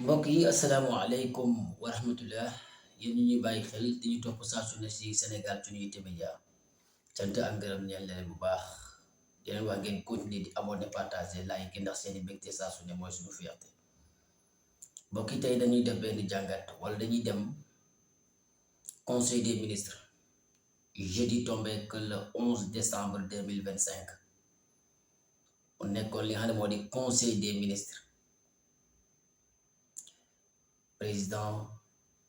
mbokk yi asalaamaaleykum wa rahmatullah yéen ñi ñuy bàyyi xel di ñu topp saa su ne si Sénégal Communauté Média cant ak ngërëm ñeel leen bu baax di leen wax ngeen continuer di abonné partager like ndax seen i mbégte saa su ne mooy suñu fierté mbokk yi tey dañuy def benn jàngat wala dañuy dem conseil des ministres jeudi tombé que le 11 décembre 2025 mu nekkoon li nga xam ne moo di conseil des ministres. Président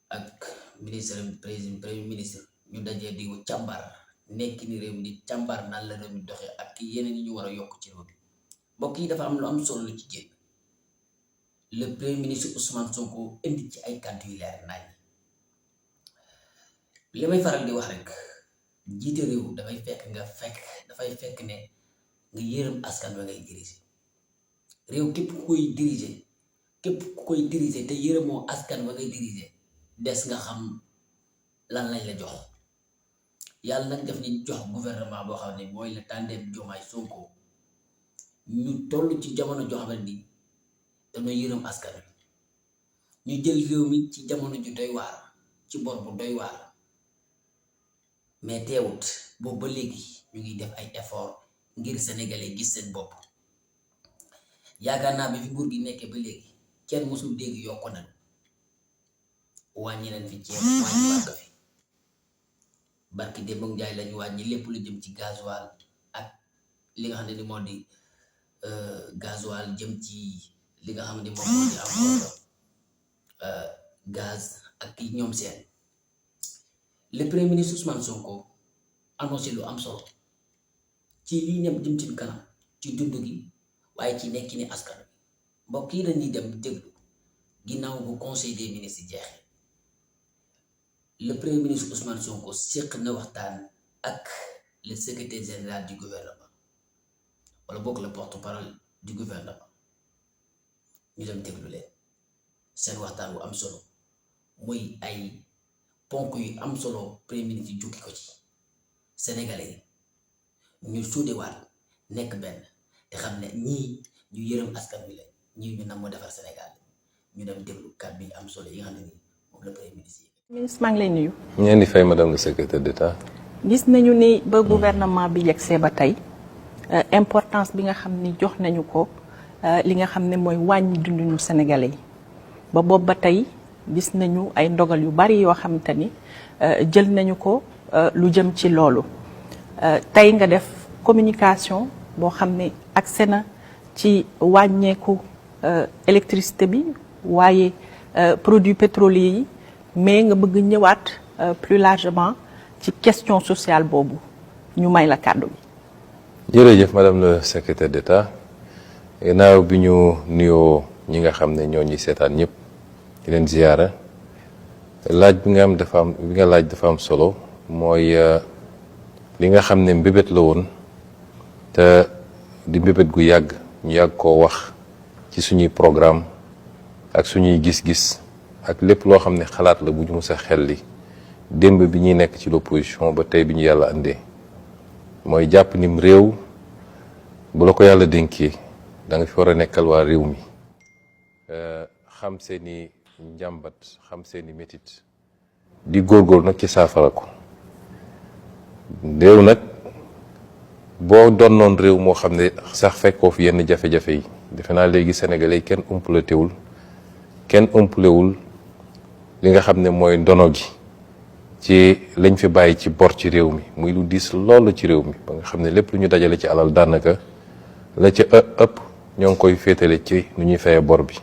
ak premier ministre ñu dajee di càmbar nekk ni réew mi di càmbar naan la réew mi doxee ak yeneen yi ñu war a yokk ci réew mi mbokk yi dafa am lu am solo lu ci génn le premier ministre Ousmane Sonko indi ci ay kàddu yu leer nañ li may faral di wax rek jiite réew dafay fekk ne nga yërëm askan wa ngay diriger réew képp ku koy diriger te yërëmoo askan wa ngay diriger des nga xam lan lañ la jox yàlla nag def ñu jox gouvernement boo xam ne mooy le tandem Diomaye Sonko ñu toll ci jamono joo xam ne ni dañoo yërëm askan wi ñu jël réew mi ci jamono ju doy waar ci bor bu doy waar mais teewut boobu ba léegi ñu ngi def ay effort ngir sénégalais gis seen bopp yaakaar naa bi fi nguur gi nekkee ba léegi kenn mosul dégg yokk nañ wàññi nañ fi ceeb wàññi waat ko fi barki démb ak njaay lañu wàññi lépp lu jëm ci gasoil ak li nga xam ne ni moo di gasoil jëm ci li nga xam ne moom moo di encore gaz ak ñoom seen le premier ministre Ousmane Sonko annoncé lu am solo ci lii ñam jëm ci kanam ci dund gi waaye ci nekki ni askan mbokk yi dañuy dem déglu ginnaaw bu conseil des ministres jeexee le premier ministre Ousmane Sonko séq na waxtaan ak le secrétaire général du gouvernement wala bokk le porte-parole du gouvernement ñu dem déglu leen seen waxtaan bu am solo muy ay ponk yu am solo premier ministre jukki ko ci sénégalais yi ñu suudewaat nekk benn te xam ne ñii ñu yërëm askan wi la ñii ñu nam moo defar Sénégal ñu dem déglu kàddu yi am solo yi nga xam ne nii moom la premier ministre yi. ministre maa ngi lay nuyu. ñu leen di fay madame le secrétaire d'État. gis nañu ni ba gouvernement bi yegsee ba tey importance bi nga xam ni jox nañu ko li nga xam ne mooy wàññi dunduñu sénégalais yi ba boobu ba tey gis nañu ay ndogal yu bari yoo xamante ni jël nañu ko lu jëm ci loolu tey nga def communication boo xam ne accès na ci wàññeeku électricité bi waaye produits pétroliers yi mais nga bëgg ñëwaat plus largement ci question sociale boobu ñu may la kàddu bi. jërëjëf madame le secrétaire d'État gannaaw bi ñu nuyoo ñi nga xam ne ñoo ñuy seetaan ñëpp di leen ziyaara laaj bi nga laaj dafa am solo mooy li nga xam ne mbébét la woon te di mbébét gu yàgg ñu yàgg koo wax ci suñuy programme ak suñuy gis-gis ak lépp loo xam ne xalaat la bu ñu mës a xelli démb bi ñuy nekk ci l'opposition ba tey bi ñu yàlla andee mooy jàpp nim réew bu la ko yàlla dénkee da nga fi war a nekkal waa réew mi xam seeni njàmbat xam seeni métit di góorgóorlu nag ci saafara ko réew nag boo donnoon réew moo xam ne sax fekkoo fi yenn jafe-jafe yi defe naa léegi sénégalais yi kenn umpulewul li nga xam ne mooy ndono gi ci lañ fi bàyyi ci bor ci réew mi muy lu diis loolu ci réew mi ba nga xam ne lépp lu ñu dajale ci alal daanaka la ca ëpp ñoo ngi koy féetale ci nu ñuy fayee bor bi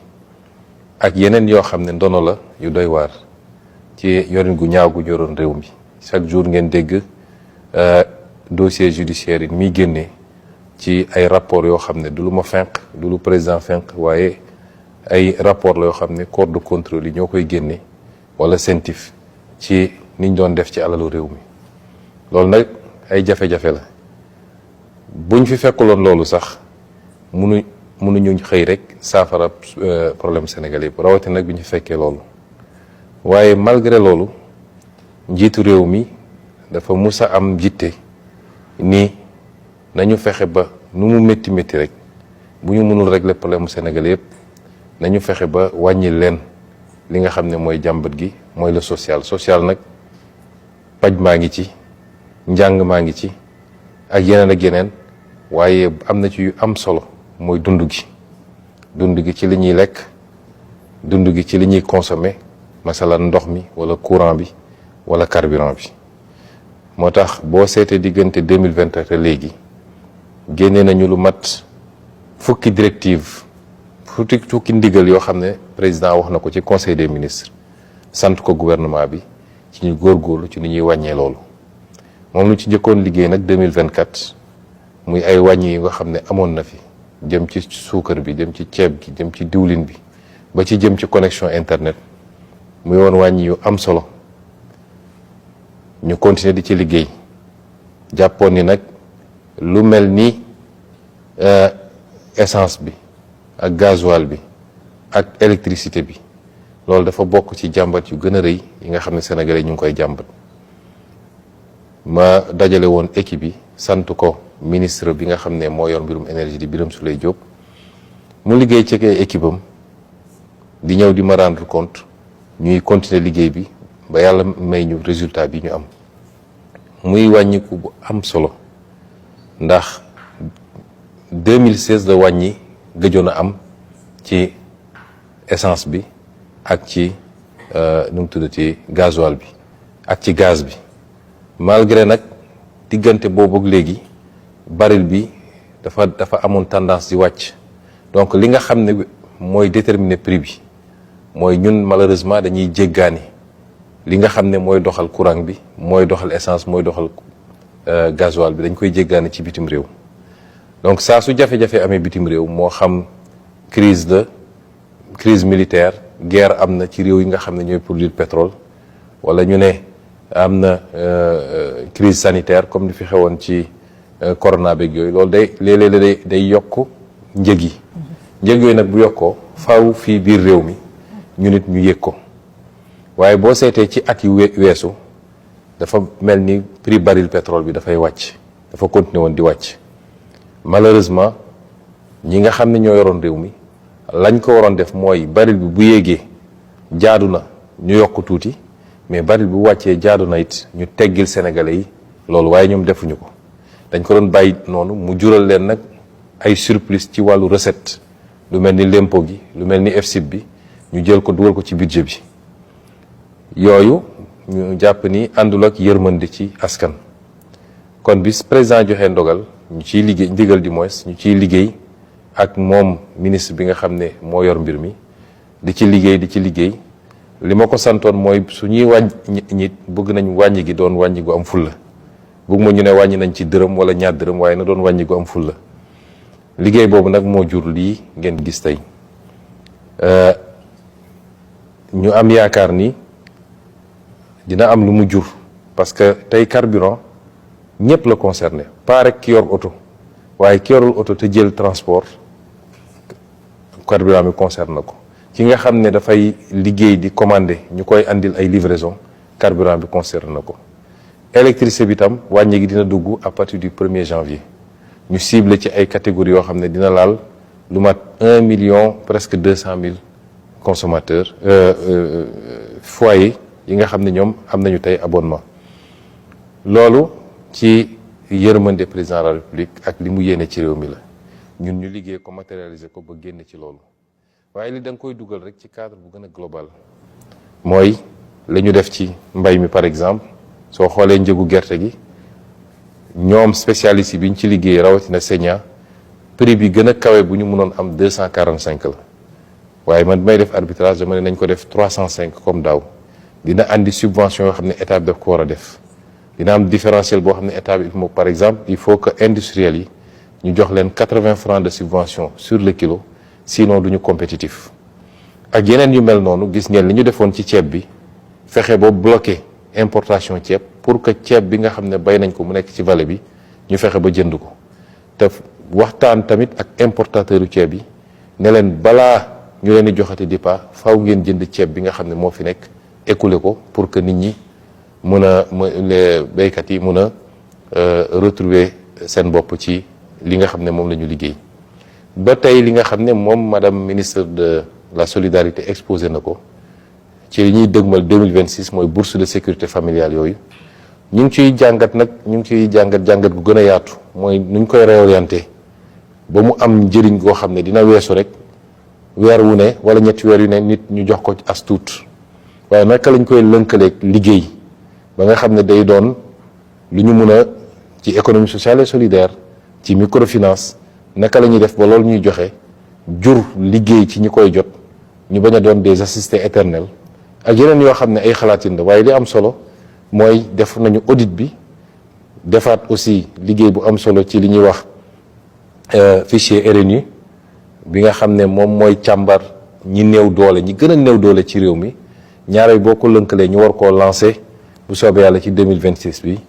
ak yeneen yoo xam ne ndono la yu doy waar ci yorin gu ñaaw gu ñoroon réew mi chaque jour ngeen dégg dossier judiciaire yi muy génnee ci ay rapport yoo xam ne du lu ma fenq du lu président fenq waaye ay rapport la yoo xam ne corps de contrôle yi ñoo koy génne wala CENTIF ci niñ doon def ci alalu réew mi loolu nag ay jafe-jafe la buñ fi fekkuloon loolu sax mënuñu xëy rek saafara problème sénégalais yi rawatina nag bi ñu fekkee loolu waaye malgré loolu njiitu réew mi dafa mus a am jitte ni nañu fexe ba nu mu métti rek bu ñu mënul régler problème mu sénégalais yëpp nañu fexe ba wàññi leen li nga xam ne mooy jàmbat gi mooy le social nag paj maa ngi ci njàng maa ngi ci ak yeneen ak yeneen waaye am na ci yu am solo mooy dund gi ci li ñuy lekk dund gi ci li ñuy consommer masalan ndox mi wala courant bi wala carburant bi moo tax boo seetee diggante 2020 te léegi génnee nañu lu mat fukki directive fukki ndigal yoo xam ne président wax na ko ci conseil des ministres sant ko gouvernement bi ci ñu góorgóorlu ci ni ñuy wàññee loolu moom lu ci njëkkoon liggéey nag 2024 muy ay wàññi yi nga xam ne amoon na fi jëm ci suukar bi jëm ci ceeb gi jëm ci diwlin bi ba ci jëm ci connexion internet muy woon wàññi yu am solo ñu continuer di ci liggéey jàppoon ni nag lu mel ni essence bi ak gasoil bi ak électricité bi loolu dafa bokk ci jàmbat yu gën a rëy yi nga xam ne sénégalais ñu ngi koy jàmbat ma dajale woon équipe yi sant ko ministre bi nga xam ne moo yor mbirum énergie di Birame Souleye Diop mu liggéey ci ay équipe am di ñëw di ma rendre compte ñuy continuer liggéey bi ba yàlla may ñu résultat bi ñu am muy wàññiku bu am solo ndax 2016 la wàññi gëjoon a am ci essence bi ak ci nu mu tuddati gasoil bi ak ci gaz bi malgré nag diggante boobu ak léegi baril bi dafa amoon tendance di wàcc donc li nga xam ne mooy déterminer prix bi mooy ñun malheureusement dañuy jéggaani li nga xam ne mooy doxal courant bi mooy doxal essence mooy doxal gasoil bi dañ koy jéggaani ci bitim réew donc saa su jafe-jafe amee bitim réew moo xam crise militaire guerre am na ci réew yi nga xam ne ñooy produire pétrole wala ñu ne am na crise sanitaire comme ni fi xewoon ci corona beeg yooyu loolu day léeg-léeg day yokk njëg yi njëg yooyu nag bu yokkoo faaw fii biir réew mi ñu nit ñu yëg ko waaye boo seetee ci at yu weesu dafa mel ni prix baril pétrole bi dafay wàcc dafa continuer woon di wàcc malheureusement ñi nga xam ne ñoo yoroon réew mi lañ ko waroon def mooy baril bi bu yéegee jaadu na ñu yokk tuuti mais baril bu wàccee jaadu na it ñu teggil sénégalais yi loolu waaye ñoom defuñu ko dañ ko doon bàyyi noonu mu jural leen nag ay surplus ci wàllu recette lu mel ni l'impôt gi lu mel ni FSIP bi ñu jël ko dugal ko ci budget bi yooyu ñu jàpp ni àndul ak yërmande ci askan kon bis président joxe ndogal ñu ciy liggéey ndigal di moins ñu ciy liggéey ak moom ministre bi nga xam ne moo yor mbir mi di ci liggéey li ma ko santoon mooy su ñuy wàññi bëgg nañ wàññi gi doon wàññi gu am fulla bëgg ma ñu ne wàññi nañ ci dërëm wala ñaar dërëm waaye na doon wàññi gu am fulla liggéey boobu nag moo jur lii ngeen gis tey ñu am yaakaar ni dina am lu mu jur parce que tey carburant ñëpp la concerné pas rek ki yor oto waaye ki yorul oto te jël transport carburant bi concerne na ko ki nga xam ne dafay liggéey di commander ñu koy andil ay livraison carburant bi concerne na ko électricité bi tam wàññi gi dina dugg à partir du 1er janvier ñu ciblé ci ay catégories yoo xam ne dina laal lu mat 1 million presque 200 000 consommateurs foyers yi nga xam ne ñoom am nañu tey abonnement loolu ci yërmande président de la république ak li mu yéene ci réew mi la ñun ñu liggéey ko matérialiser ko ba génn ci loolu waaye li da nga koy dugal rek ci cadre bu gën a global mooy la ñu def ci mbay mi par exemple soo xoolee njëgu gerte gi ñoom spécialistes yi bi ñu ci liggéey rawatina Sénia prix bi gën a kawe bu ñu mënoon am 245 la waaye man may def arbitrage dama ne nañ ko def 305 comme daaw dina andi subvention yoo xam ne état bi daf ko war a def dina am différentiel boo xam ne état bi par exemple il faut que industriels yi ñu jox leen 80 francs de subvention sur le kilo sinon duñu compétitif ak yeneen yu mel noonu gis ngeen li ñu defoon ci ceeb bi fexe ba bloqué importation ceeb pour que ceeb bi nga xam ne bay nañ ko mu nekk ci vallée bi ñu fexe ba jënd ko te waxtaan tamit ak importateur yu ceeb yi ne leen balaa ñu leen di joxati DIPA faaw ngeen jënd ceeb bi nga xam ne moo fi nekk écoulé ko pour que nit ñi mën a les béykat yi mën a retrouver seen bopp ci li nga xam ne moom la ñu liggéey ba tey li nga xam ne moom madame ministre de la solidarité exposé na ko ci li ñuy dëgmal 2026 mooy bourse de sécurité familiale yooyu ñu ngi ciy jàngat nag jàngat gu gën a yaatu mooy nuñ koy réorienté ba mu am njëriñ goo xam ne dina weesu rek weer wu ne wala ñetti weer yu ne nit ñu jox ko as tuut waaye naka lañ koy lënkaleeg liggéey ba nga xam ne day doon lu ñu mun a ci économie sociale et solidaire ci microfinance naka la ñuy def ba loolu ñuy joxe jur liggéey ci ñi koy jot ñu bañ a doon des assistés éternels ak yeneen yoo xam ne ay xalaatin la waaye li am solo mooy def nañu audit bi defaat aussi liggéey bu am solo ci li ñuy wax fichier RNU bi nga xam ne moom mooy càmbar ñi néew doole ñi gën a néew doole ci réew mi ñaareel boo ko lënkalee ñu war koo lancé bu soobee yàlla ci 2026 bi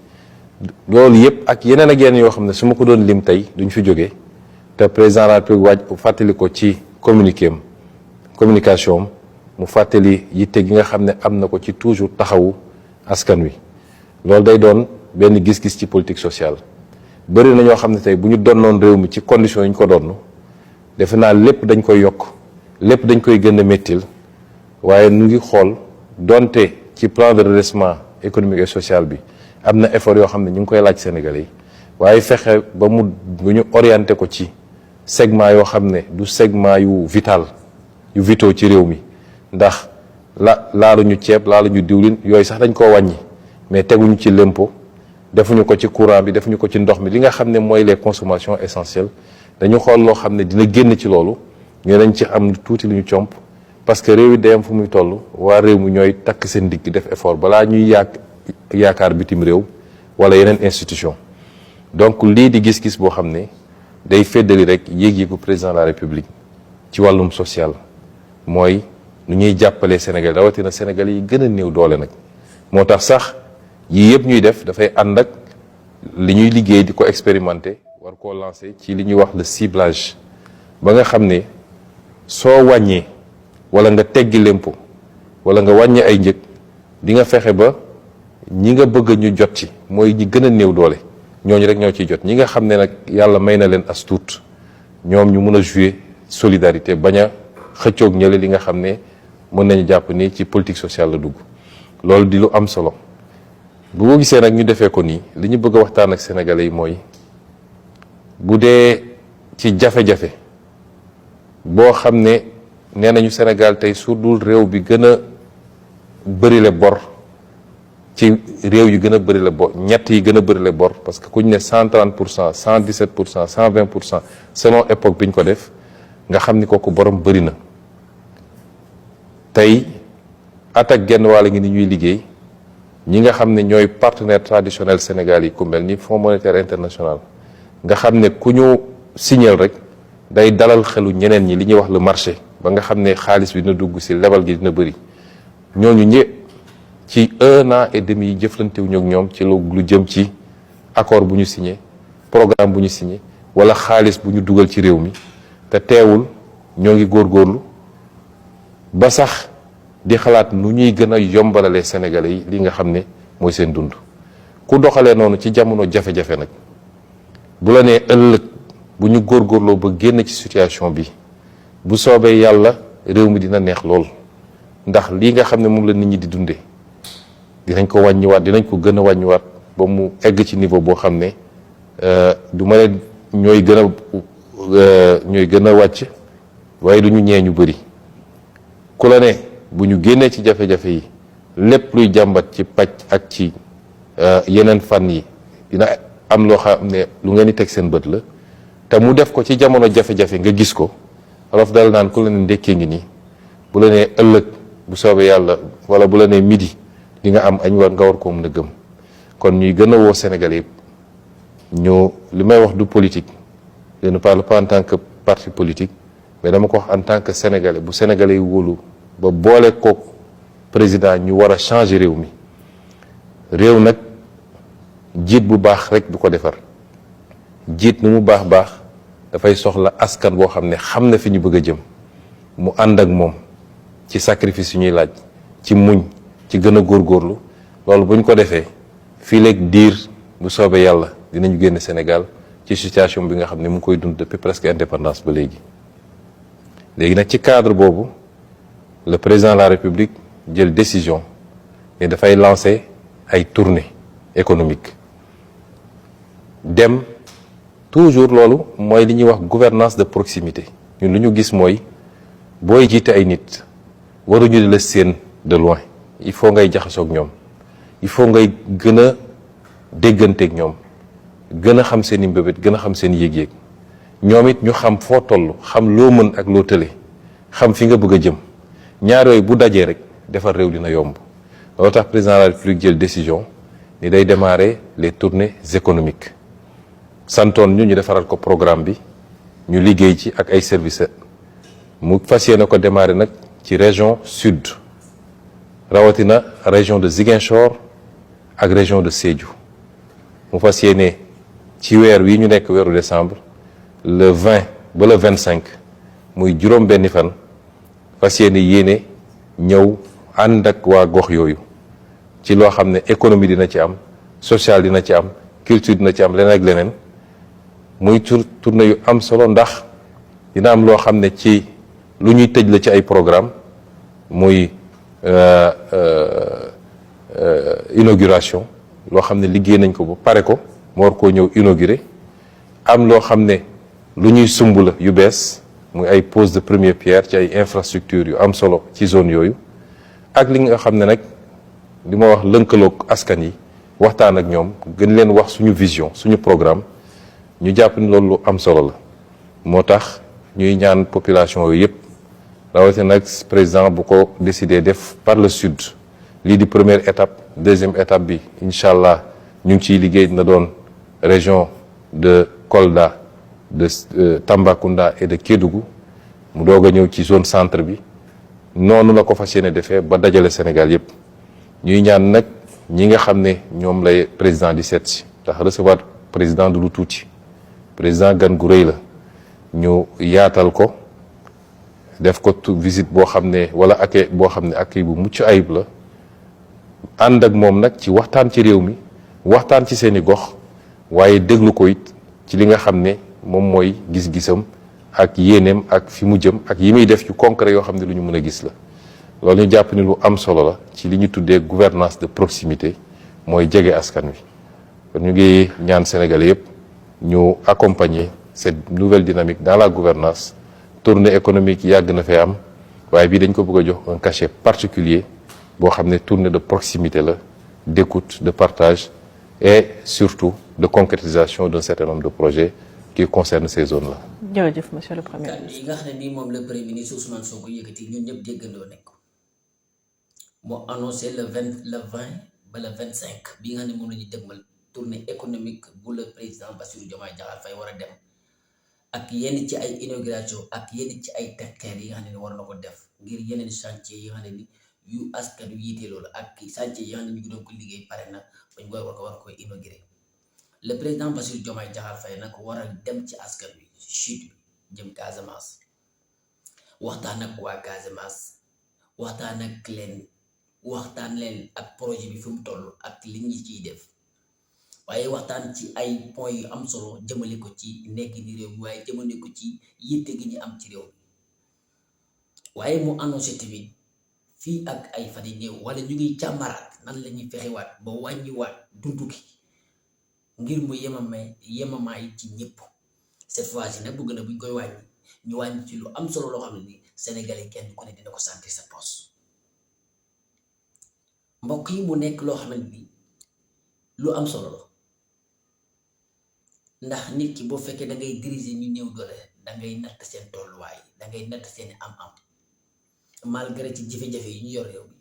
loolu yëpp ak yeneen yoo xam ne su ma ko doon lim tey duñ fi jógee te président de la République waaj fàttali ko ci communication mu fàttali yitte gi nga xam ne am na ko ci toujours taxawu askan wi loolu day doon benn gis-gis ci politique sociale bëri na ñoo xam ne tey bu ñu donnoon réew mi ci conditions yi ñu ko donn defe naa lépp dañ koy yokk lépp dañ koy gën a méttil waaye nu ngi xool donte ci plan de redressement économique et social bi am na effort yoo xam ne ñu ngi koy laaj Sénégalais yi waaye fexe ba bu ñu orienté ko ci segment yoo xam ne du segment yu vitaux ci réew mi ndax laaluñu ceeb laaluñu diwlin yooyu sax dañ koo wàññi mais teguñu ci lempo defuñu ko ci courant bi defuñu ko ci ndox mi li nga xam ne mooy les consommations essentielles dañu xool loo xam ne dina génn ci loolu ñu dañ ci am tuuti lu ñu comp parce que réew yi day am fu muy toll waa réew mi ñooy takk seen digg def effort balaa ñuy yaakaar bitim réew wala yeneen institution donc lii di gis-gis boo xam ne day feddali rek yéeg-yéegu président de la République ci wàllum social mooy nu ñuy jàppalee Sénégal rawatina Sénégal yi gën a néew doole nag moo tax sax yii yëpp ñuy def dafay ànd ak li ñuy liggéey di ko expérimenter war koo lancer ci li ñuy wax le ciblage ba nga xam ne soo wàññee wala nga teggi lempo wala nga wàññee ay njëg di nga fexe ba ñi nga bëgg ñu jot ci mooy ñi gën a néew doole ñooñu rek ñoo ciy jot ñi nga xam ne nag yàlla may na leen as tuut ñoom ñu mun a jouer solidarité bañ a xëccoog ñële li nga xam ne mën nañu jàpp ni ci politique sociale la dugg loolu di lu am solo bu ko gisee nag ñu defee ko nii li ñu bëgg a waxtaan ak sénégalais yi mooy bu dee ci jafe-jafe boo xam ne nee nañu Sénégal tey su dul réew bi gën a bërile bor ci réew yi gën a bërile bor ñett yi gën a bërile bor parce que ku ñu ne 130% 117% 120% selon époque bi ñu ko def nga xam ni kooku borom bëri na tey at ak genn wàll ngi ni ñuy liggéey ñi nga xam ne ñooy partenaire traditionnel Sénégal yi ku mel ni Fonds monétaire international nga xam ne ku ñu signal rek day dalal xelu ñeneen ñi li ñuy wax le marché ba nga xam ne xaalis bi dina dugg si lebal gi dina bëri ñooñu ñëpp ci 1 an et demi yi jëflantewuñu ak ñoom ci lu jëm ci accord bu ñu signé programme bu ñu signé wala xaalis bu ñu dugal ci réew mi te teewul ñoo ngi góorgóorlu ba sax di xalaat nu ñuy gën a yombalalee Sénégalais yi li nga xam ne mooy seen dund ku doxalee noonu ci jamono jafe-jafe nag bu la nee ëllëg bu ñu góorgóorloo ba génn ci situation bi bu soobee yàlla réew mi dina neex lool ndax lii nga xam ne moom la nit ñi di dundee dinañ ko wàññiwaat dinañ ko gën a wàññiwaat ba mu egg ci niveau boo xam ne du ma ne ñooy gën a wàcc waaye du ñu ñee ñu bëri ku la ne bu ñu génnee ci jafe-jafe yi lépp luy jàmbat ci paj ak ci yeneen fànn yi dina am loo xam ne lu ngeen di teg seen bët la te mu def ko ci jamono jafe-jafe nga gis ko olof dal naan ku la ne ndekkee ngi nii bu la nee ëllëg bu soobee yàlla wala bu la nee midi di nga am añ nga war koo mën a gëm kon ñuy gën a woo Sénégalais yëpp ñu li may wax du politique je ne parle pas en tant que parti politique mais dama ko wax en tant que Sénégalais bu Sénégalais yi wóolu ba boole kook président ñu war a changer réew mi réew nag jiit bu baax rek du ko defar jiit nu mu baax dafay soxla askan boo xam ne xam na fi ñu bëgg a jëm mu ànd ak moom ci sacrifice yu ñuy laaj ci muñ ci gën a góorgóorlu loolu bu ñu ko defee fii léegi diir bu soobee yàlla dinañu génn Sénégal ci situation bi nga xam ne mu ngi koy dund depuis presque indépendance ba léegi nag ci cadre boobu le président de la République jël décision ne dafay lancer ay tournée économique dem toujours loolu mooy li ñuy wax gouvernance de proximité ñun lu ñu gis mooy booy jiite ay nit waruñu di la séen de loin il faut ngay jaxasoog ñoom il faut ngay gën a dégganteeg ñoom gën a xam seen i mbébét gën a xam seen yéeg-yéeg ñoom it ñu xam foo toll xam loo mën ak loo tële xam fi nga bëgg a jëm ñaar yooyu bu dajee rek defar réew dina yomb loolu tax président de la République jël décision ni day démarrer les tournées économiques santoon ñu defaral ko programme bi ñu liggéey ci ak ay services mu fas yéene ko démarrer nag ci région sud rawatina région de Ziguinchor ak région de Sédhiou mu fas yéene ci weer wi ñu nekk weeru décembre le 20 ba le 25 muy juróom benni fan fas yéene ñëw ànd ak waa gox yooyu ci loo xam ne économie dina ci am social dina ci am culture dina ci am leneen ak leneen muy tournée yu am solo ndax dina am loo xam ne ci lu ñuy tëj la ci ay programme muy inauguration loo xam ne liggéey nañ ko ba pare ko mu war koo ñëw inauguré am loo xam ne lu ñuy sumb la yu bees muy ay pose de première pierre ci ay infrastructures yu am solo ci zone yooyu ak li nga xam ne nag li ma wax lënkaloog askan yi waxtaan ak ñoom gën leen wax suñu vision suñu programme ñu jàpp ni loolu lu am solo la moo tax ñuy ñaan population yooyu yëpp rawatina nag président bu ko décidé def par le sud lii di première étape deuxième étape bi incha allah ñu ngi ciy liggéey na doon région de Kolda de Tambacounda et de Kédougou mu doog a ñëw ci zone centre bi noonu la ko fas yéene defee ba dajale Sénégal yëpp ñuy ñaan nag ñi nga xam ne ñoom lay président di seet si ndax recevoir président du lu tuuti président gan gu rëy la ñu yaatal ko def ko visite boo xam ne wala accueil boo xam ne accueil bu mucc ayib la ànd ak moom nag ci waxtaan ci réew mi waxtaan ci seeni gox waaye déglu ko it ci li nga xam ne moom mooy gis-gisam ak yéeneem ak fi mu jëm ak yi muy def ci concret yoo xam ne lu ñu mën a gis la loolu ñu jàpp ni lu am solo la ci li ñu tuddee gouvernance de proximité mooy jege askan wi kon ñu ngi ñaan Sénégalais yëpp ñu accompagner cette nouvelle dynamique dans la gouvernance tournée économique yàgg na fee am waaye bii dañ ko bëgg a jox un cachet particulier boo xam ne tournée de proximité la d'écoute de partage et surtout de concrétisation d'un certain nombre de projets qui concernent ces zones-là. jërëjëf monsieur le premier kàddu yi nga xam ne nii moom le premier ministre Ousmane Sonko yëkkati ñun ñëpp déggandoo nañ ko moo annoncé le 20 ba le 25 bi nga xam ne moom la ñuy dégmal tournée économique bu le président Bassirou Diomaye Diakhar Faye war a dem ak yenn ci ay inauguration ak yenn ci ay terre yi nga xam ne war na ko def ngir yeneen chantier yi nga xam ne ni yu askan yu yiite loolu ak chantier yi nga xam ne ñu ngi doon ko liggéey pare na bañ war koy inauguré le président Bassirou Diomaye Diakhar Faye nag war a dem ci askan wi sud jëm Casamance waxtaan ak waa Casamance waxtaan leen ak projet bi fi mu toll ak li ñu ciy def waaye waxtaan ci ay points yu am solo jëmale ko ci nekk ni réew mi waaye jëmale ko ci yitte gi ñu am ci réew mi waaye mu annoncé tamit fii ak ay fan yu néew wala ñu ngi càmbaraat nan la ñuy fexewaat ba wàññiwaat dundu gi ngir mu yemamaay ci ñëpp cette fois-ci nag bëgg na buñ koy wàññi ñu wàññi ci lu am solo loo xam ne ni Sénégalais kenn ku ne dina ko sentir sa poche mbokk yi mu nekk loo xam ne ni lu am solo la ndax nit ki boo fekkee da ngay diriger ñu néew doole da ngay natt seen tolluwaay da ngay natt seen am-am malgré ci jafe-jafe yi ñu yor réew mi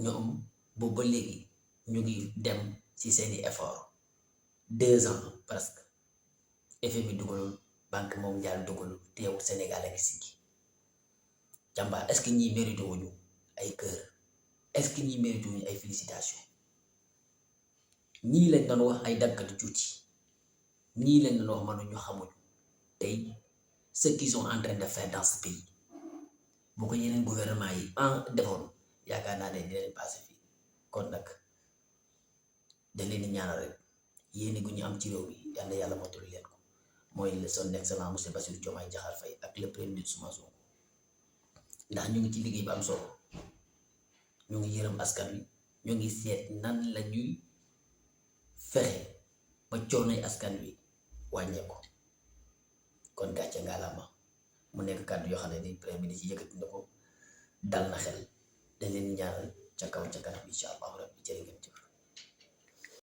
ñoom boobu ba léegi ñu ngi dem ci seeni effort 2 ans presque FMI dugalul Banque mondiale dugalul teewul Sénégal a ngi siggi jàmbaar est-ce que ñii mérité wuñu ay kër est-ce que ñii mérité wuñu ay félicitations ñii lañ doon wax ay daggatu tuuti ñii lañ doon wax mënuñu xamuñ tey ce qu'ils sont en train de faire dans ce pays boo ko yeneen gouvernement yi defoon yaakaar naa ne dinañ passé fii kon nag dañ leen di ñaanal rek yéene gu ñu am ci réew mi yal na yàlla mottali leen ko mooy son excellence monsieur Bassirou Diomaye Diakhar Faye ak le premier ministre Ousmane Sonko ndax ñu ngi ci liggéey bu am solo ñu ngi yërëm askan wi ñu ngi seet nan la ñuy fexe ba coonoy askan wi wàññeeku kon gàcce ngalaama mu nekk kàddu yoo xam ne ni premier ministre yëkkati na ko dal na xel dañ leen ñaanal ca kaw ca kanam incha allahu rabbi jërë ngeen jëf